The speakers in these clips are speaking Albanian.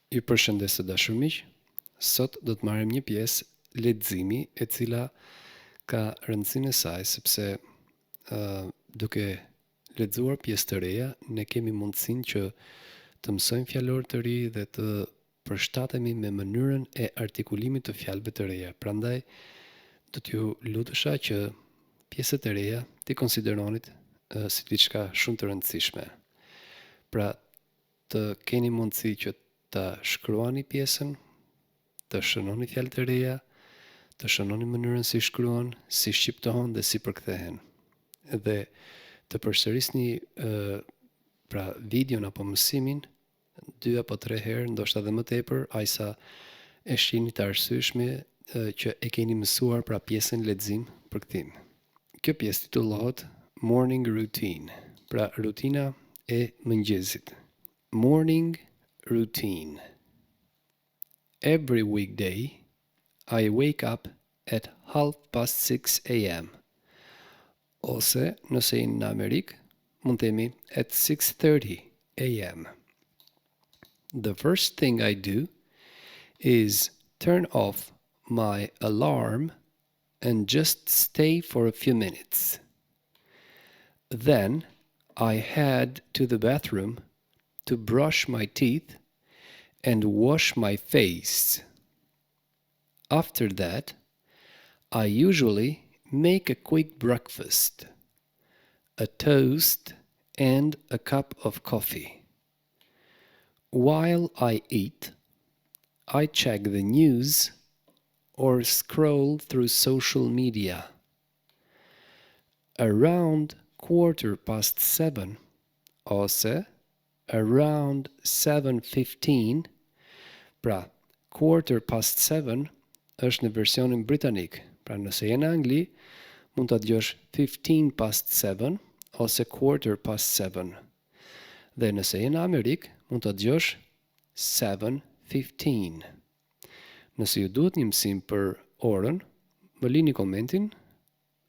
Ju përshëndes të dashur miq. Sot do të marrim një pjesë leximi e cila ka rëndësinë e saj sepse uh, duke lexuar pjesë të reja, ne kemi mundësinë që të mësojmë fjalor të ri dhe të përshtatemi me mënyrën e artikulimit të fjalëve të reja. Prandaj do t'ju lutesha që pjesët e reja t'i konsideronit uh, si diçka shumë të rëndësishme. Pra, të keni mundësi që ta shkruani pjesën, të shënoni fjalë të reja, të shënoni mënyrën si shkruhen, si shqiptohen dhe si përkthehen. Dhe të përsërisni pra videon apo mësimin dy apo tre herë, ndoshta edhe më tepër, aq sa e shihni të arsyeshme që e keni mësuar pra pjesën lexim përkthim. Kjo pjesë titullohet Morning Routine, pra rutina e mëngjesit. Morning routine. Every weekday I wake up at half past 6 a.m. Ose, nëse jeni në Amerikë, mund themi at 6:30 a.m. The first thing I do is turn off my alarm and just stay for a few minutes. Then I head to the bathroom to brush my teeth and wash my face. After that, I usually make a quick breakfast, a toast and a cup of coffee. While I eat, I check the news or scroll through social media. Around 7:15 ose around 7:15, pra quarter past 7 është në versionin britanik. Pra nëse je në Angli, mund ta dëgjosh 15 past 7 ose quarter past 7. Dhe nëse je në Amerikë, mund ta dëgjosh 7:15. Nëse ju duhet një mësim për orën, më lini komentin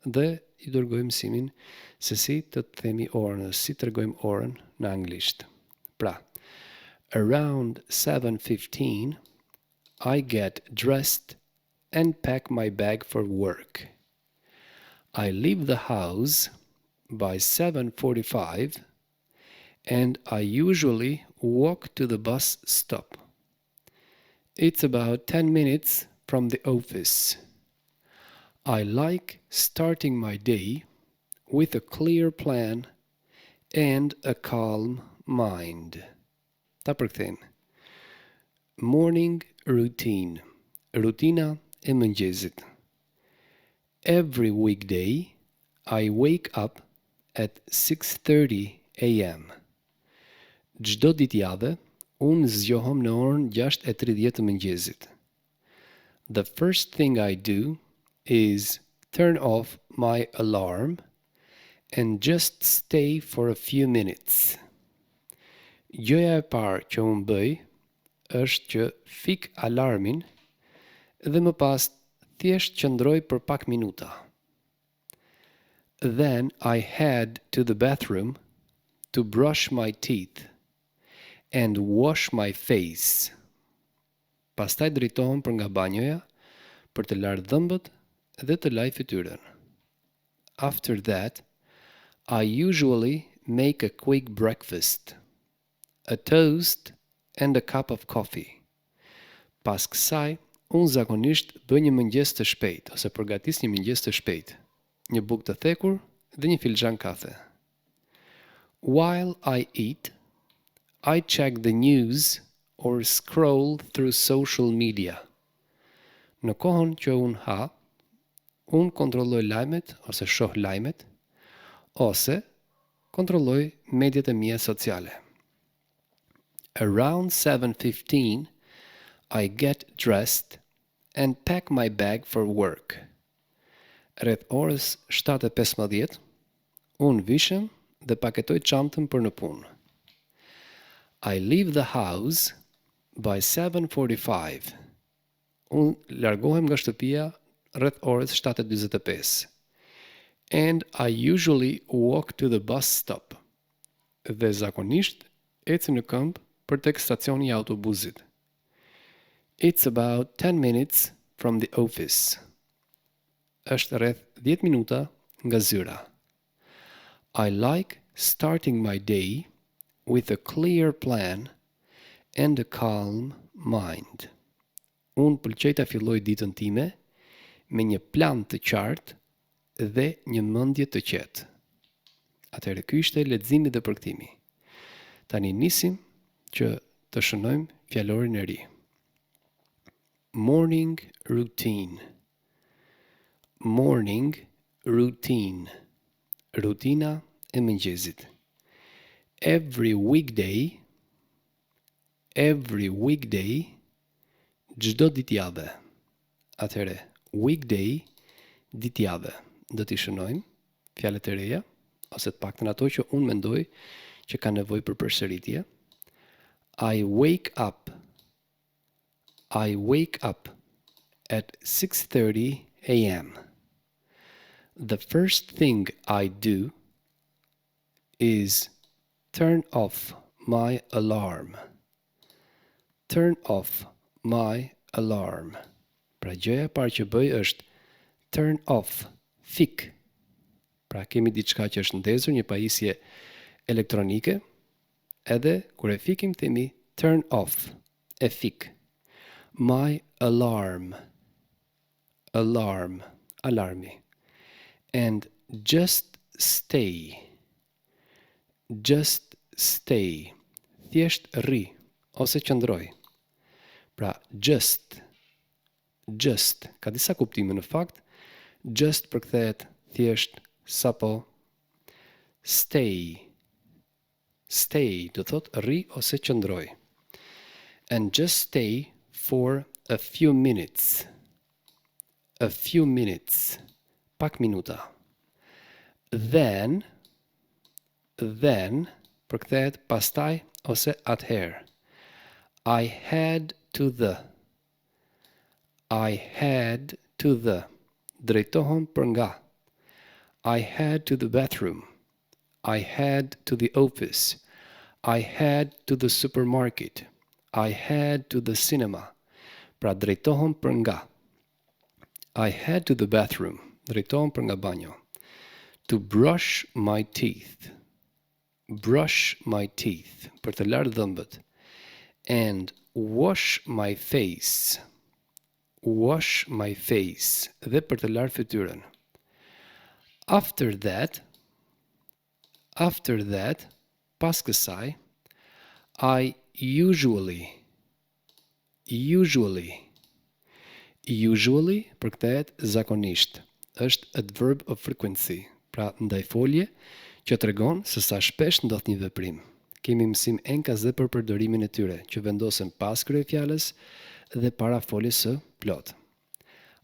dhe ju dërgoj mësimin se si të themi orën dhe si tregojmë orën në anglisht. Pra, around 7:15 I get dressed and pack my bag for work. I leave the house by 7:45 and I usually walk to the bus stop. It's about 10 minutes from the office. I like starting my day with a clear plan and a calm mind. Ta përkthejmë. Morning routine. Rutina e mëngjesit. Every weekday I wake up at 6:30 a.m. Çdo ditë jave, unë zgjohem në orën 6:30 të mëngjesit. The first thing I do is turn off my alarm and just stay for a few minutes. Gjëja e parë që unë bëj është që fik alarmin dhe më pas thjesht qëndroj për pak minuta. Then I head to the bathroom to brush my teeth and wash my face. Pastaj drejtohem për nga banjoja për të larë dhëmbët dhe të laj fytyrën. After that, I usually make a quick breakfast, a toast and a cup of coffee. Pas kësaj, unë zakonisht bëj një mëngjes të shpejt ose përgatis një mëngjes të shpejt, një bukë të thekur dhe një filxhan kafe. While I eat, I check the news or scroll through social media. Në kohën që unë ha, unë kontrolloj lajmet ose shoh lajmet ose kontrolloj mediat e mia sociale. Around 7:15 I get dressed and pack my bag for work. Rreth orës 7:15 unë vishem dhe paketoj çantën për në punë. I leave the house by 7:45. Unë largohem nga shtëpia rreth orës 7:45. And I usually walk to the bus stop. Dhe zakonisht eci në këmbë për tek stacioni i autobusit. It's about 10 minutes from the office. Është rreth 10 minuta nga zyra. I like starting my day with a clear plan and a calm mind. Unë pëlqej ta filloj ditën time me një plan të qartë dhe një mendje të qetë. Atëherë ky ishte leximi dhe përkthimi. Tani nisim që të shënojmë fjalorin e ri. Morning routine. Morning routine. Rutina e mëngjesit. Every weekday Every weekday, çdo ditë jave. Atëherë, weekday, ditë jave. Do t'i shënojmë fjalët e reja ose të paktën ato që unë mendoj që kanë nevojë për përsëritje. I wake up. I wake up at 6:30 a.m. The first thing I do is turn off my alarm. Turn off my alarm. Pra gjëja e parë që bëj është turn off, fik. Pra kemi diçka që është ndezur, një pajisje elektronike, edhe kur e fikim themi turn off, e fik. My alarm. Alarm, alarmi. And just stay. Just stay. Thjesht rri ose qëndroj. Pra just just ka disa kuptime në fakt. Just përkthehet thjesht sapo stay. Stay do thot rri ose qëndroj. And just stay for a few minutes. A few minutes. Pak minuta. Then, then përkthehet pastaj ose atëherë. I head to the. I head to the. Drejtohem për nga. I head to the bathroom. I head to the office. I head to the supermarket. I head to the cinema. Pra drejtohem për nga. I head to the bathroom. Drejtohem për nga banjo. To brush my teeth. Brush my teeth. Për të larë dhëmbët. And wash my face. Wash my face. Dhe për të larë fytyrën. After that, after that, pas kësaj, I usually, usually, usually përkthehet zakonisht. Është adverb of frequency, pra ndajfolje që tregon se sa shpesh ndodh një veprim. Kemi mësim enkas dhe për përdorimin e tyre, që vendosen pas kryefjalës dhe para foljes së plot.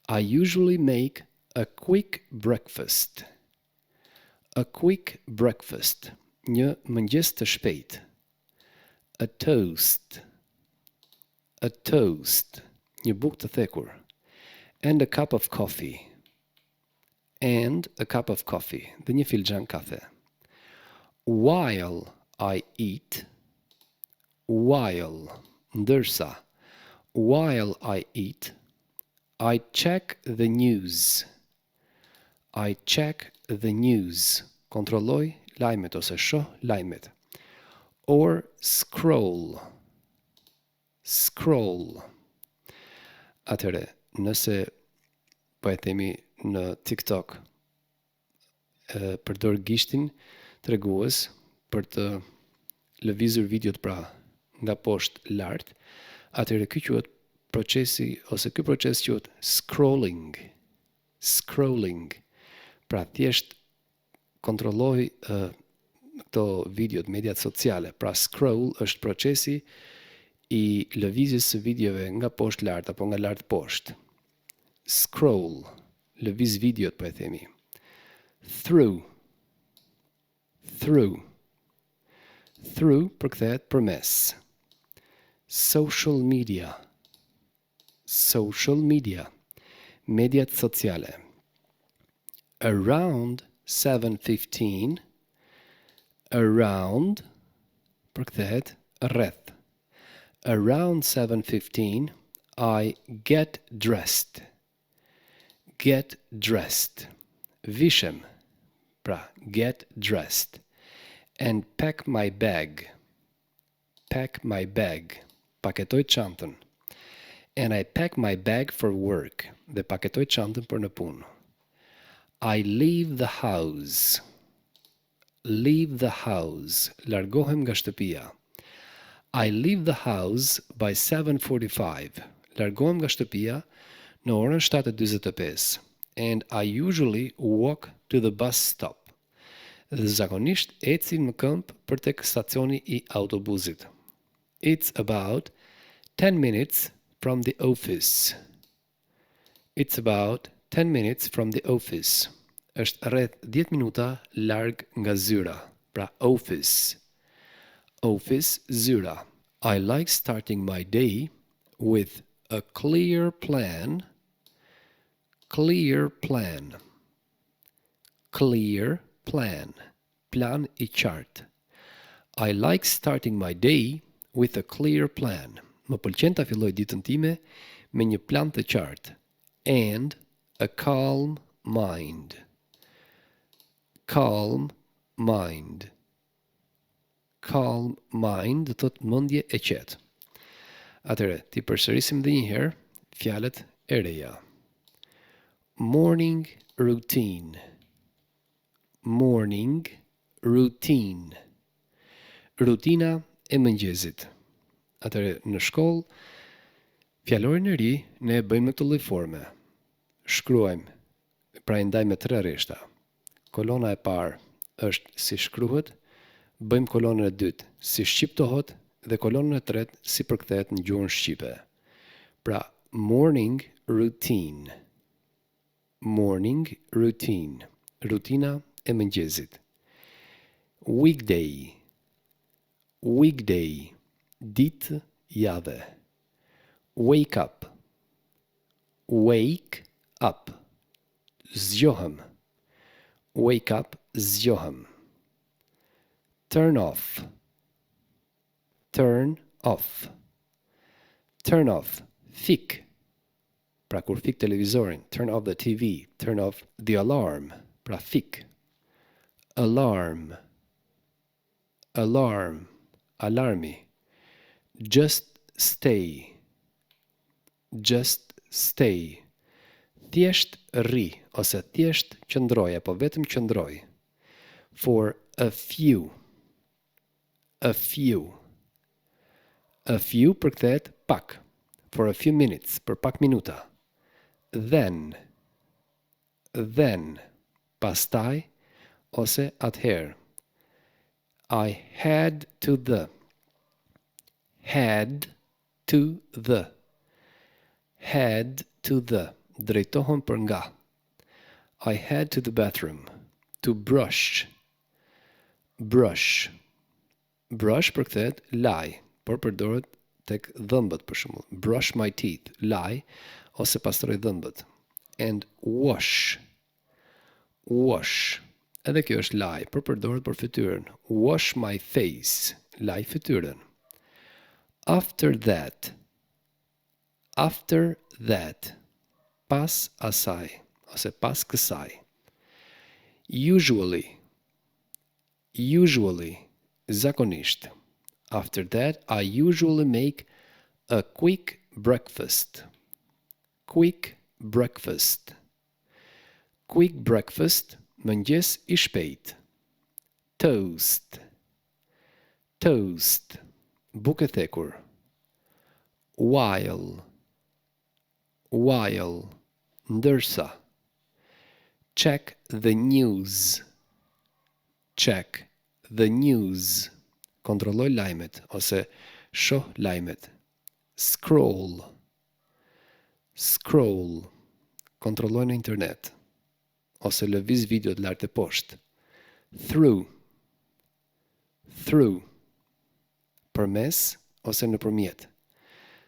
I usually make a quick breakfast. A quick breakfast. Një mëngjes të shpejt. A toast. A toast. Një bukë të thekur. And a cup of coffee. And a cup of coffee. Dhe një filxhan kafe. While I eat. While. Ndërsa. While I eat. I check the news. I check the news. Kontrolloj lajmet ose shoh lajmet. Or scroll. Scroll. Atëre, nëse po e themi në TikTok, e, përdor gishtin tregues për të lëvizur videot pra nga poshtë lart, atëherë ky quhet procesi ose ky proces quhet scrolling. Scrolling. Pra thjesht kontrolloj uh, këto videot, mediat sociale. Pra scroll është procesi i lëvizjes së videove nga poshtë lart apo nga lart poshtë. Scroll, lëviz videot po e themi. Through, through. Through përkthehet përmes. Social media. Social media. Mediat sociale. Around 7:15 around përkthehet rreth. Around 7:15. I get dressed. Get dressed. Vishem. Pra, get dressed. And pack my bag. Pack my bag. Paketoj çantën. And I pack my bag for work. Dhe paketoj çantën për në punë. I leave the house. Leave the house. Largohem nga shtëpia. I leave the house by 7:45. Largohem nga shtëpia në orën 7:45. And I usually walk to the bus stop. Dhe zakonisht eci në këmbë për tek stacioni i autobusit. It's about 10 minutes from the office. It's about 10 minutes from the office. Është rreth 10 minuta larg nga zyra. Pra office. Office, zyra. I like starting my day with a clear plan. Clear plan. Clear plan. Plan i qartë. I like starting my day with a clear plan. Më pëlqen ta filloj ditën time me një plan të qartë. And a calm mind. Calm mind. Calm mind do thotë mendje e qetë. Atëherë, t'i përsërisim edhe një herë fjalët e reja. Morning routine. Morning routine. Rutina e mëngjesit. Atëherë në shkollë fjalorin e ri ne e bëjmë në këtë lloj forme. Shkruajmë, pra e ndajmë me tre rreshta. Kolona e parë është si shkruhet, bëjmë kolonën e dytë si shqiptohet dhe kolonën e tretë si përkthehet në gjuhën shqipe. Pra, morning routine. Morning routine. Rutina e mëngjesit. Weekday. Weekday. Ditë jave. Wake up. Wake up. Zgjohem. Wake up, zgjohem. Turn off. Turn off. Turn off. Fik. Pra kur fik televizorin, turn off the TV, turn off the alarm. Pra fik. Alarm. Alarm. Alarmi. Just stay. Just stay. Thjesht rri ose thjesht qëndroj apo vetëm qëndroj. For a few. A few. A few përkthehet pak. For a few minutes, për pak minuta. Then. Then. Pastaj ose atëherë. I head to the. Head to the. Head to the. Drejtohem për nga. I head to the bathroom. To brush. Brush. Brush përkthehet laj, por përdoret tek dhëmbët për shembull. Brush my teeth, laj ose pastroj dhëmbët. And wash. Wash. Edhe kjo është laj, por përdoret për fytyrën. Wash my face, laj fytyrën. After that. After that. Pas asaj ose pas kësaj. Usually. Usually, zakonisht. After that, I usually make a quick breakfast. Quick breakfast. Quick breakfast, mëngjes i shpejtë. Toast. Toast. Bukë e thekur. While. While. Ndërsa. Check the news. Check the news. Kontrolloj lajmet ose shoh lajmet. Scroll. Scroll. Kontrolloj në internet ose lëviz videot lart e poshtë. Through. Through. Përmes ose nëpërmjet.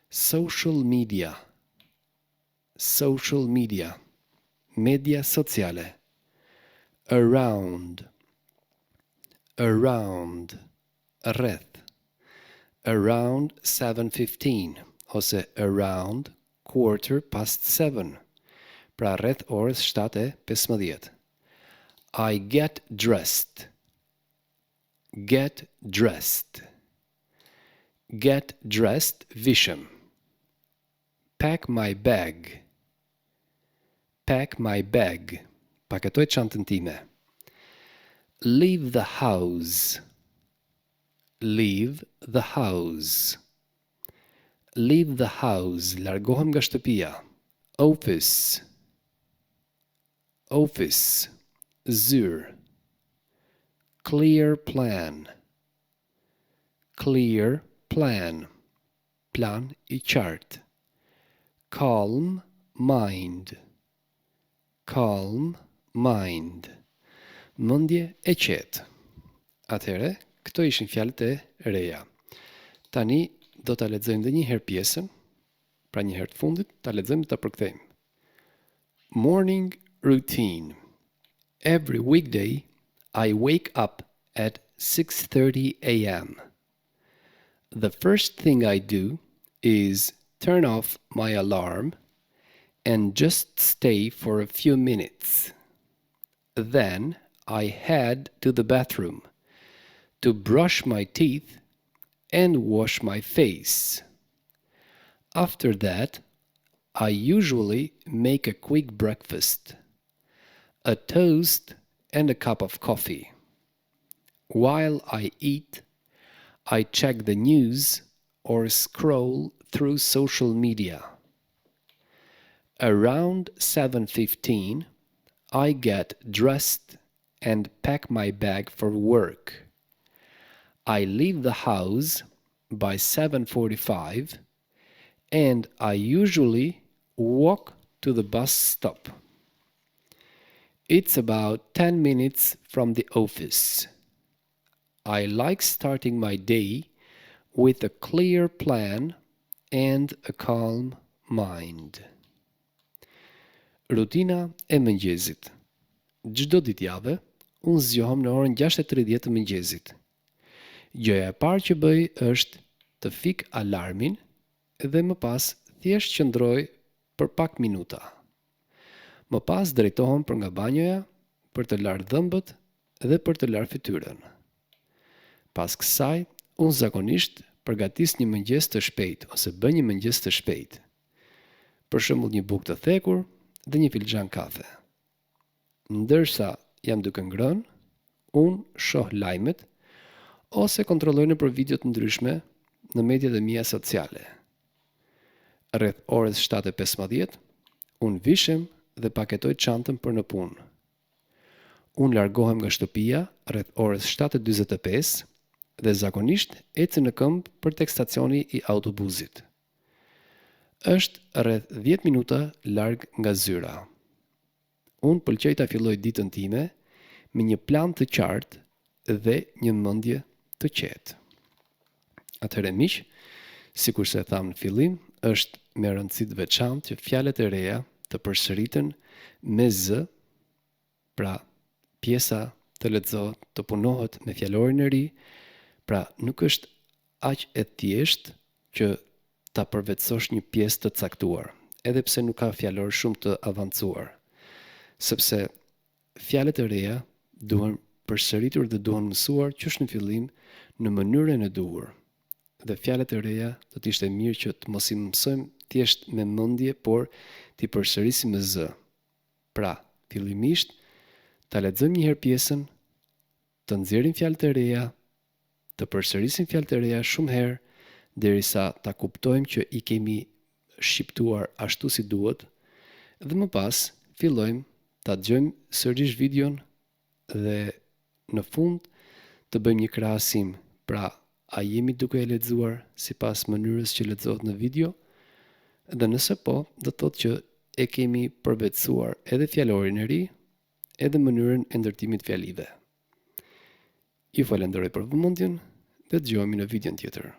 Social media. Social media. Media sociale. Around. Around. Rreth. Around 7:15. ose around quarter past seven, pra rreth orës 7:15. I get dressed. Get dressed. Get dressed, vishem. Pack my bag. Pack my bag. Paketoj çantën time. Leave the house. Leave the house. Leave the house. Largohem nga shtëpia. Office. Office. Zyrë. Clear plan. Clear plan. Plan i qartë. Calm mind. Calm mind. Mendje e qetë. Atëherë, këto ishin fjalët e reja. Tani do ta lexojmë edhe një herë pjesën, pra një herë të fundit, ta lexojmë dhe ta përkthejmë. Morning routine. Every weekday I wake up at 6:30 a.m. The first thing I do is turn off my alarm and just stay for a few minutes. Then I head to the bathroom to brush my teeth and wash my face. After that, I usually make a quick breakfast, a toast and a cup of coffee. While I eat, I check the news or scroll through social media. Around 7:15, I get dressed and pack my bag for work. I leave the house by 7:45 and I usually walk to the bus stop. It's about 10 minutes from the office. I like starting my day with a clear plan and a calm mind. Rutina e mëngjesit. Çdo ditë jave, unë zgjohem në orën 6:30 të mëngjesit. Gjëja e parë që bëj është të fik alarmin dhe më pas thjesht qëndroj për pak minuta. Më pas drejtohem për nga banjoja për të larë dhëmbët dhe për të larë fytyrën. Pas kësaj, unë zakonisht përgatis një mëngjes të shpejtë ose bëj një mëngjes të shpejtë. Për shembull një bukë të thekur dhe një filxhan kafe. Ndërsa jam duke ngrënë, unë shoh lajmet ose kontrolloj nëpër video të ndryshme në mediat e mia sociale. Rreth orës 7:15, unë vishem dhe paketoj çantën për në punë. Unë largohem nga shtëpia rreth orës 7:45 dhe zakonisht eci në këmbë për tek stacioni i autobusit. Është rreth 10 minuta larg nga zyra. Unë pëlqej ta filloj ditën time me një plan të qartë dhe një mendje të qetë. Atëherë miq, sikurse e thamë në fillim, është me rëndësi të veçantë që fjalët e reja të përsëriten me zë, pra pjesa të lexohet, të punohet me fjalorin e ri, pra nuk është aq e thjeshtë që ta përvetësosh një pjesë të caktuar, edhe pse nuk ka fjalor shumë të avancuar. Sepse fjalët e reja duhen përsëritur dhe duhen mësuar qysh në fillim në mënyrën e duhur. Dhe fjalët e reja do të ishte mirë që të mos i mësojmë thjesht me mendje, por t'i përsërisim me zë. Pra, fillimisht ta lexojmë një herë pjesën, të nxjerrim fjalët e reja, të përsërisim fjalët e reja shumë herë derisa ta kuptojmë që i kemi shqiptuar ashtu si duhet dhe më pas fillojmë ta dëgjojmë sërish videon dhe në fund të bëjmë një krahasim, pra a jemi duke e lexuar sipas mënyrës që lexohet në video? Dhe nëse po, do të thotë që e kemi përvetësuar edhe fjalorin e ri, edhe mënyrën e ndërtimit të fjalive. Ju falenderoj për vëmendjen dhe dëgjohemi në videon tjetër.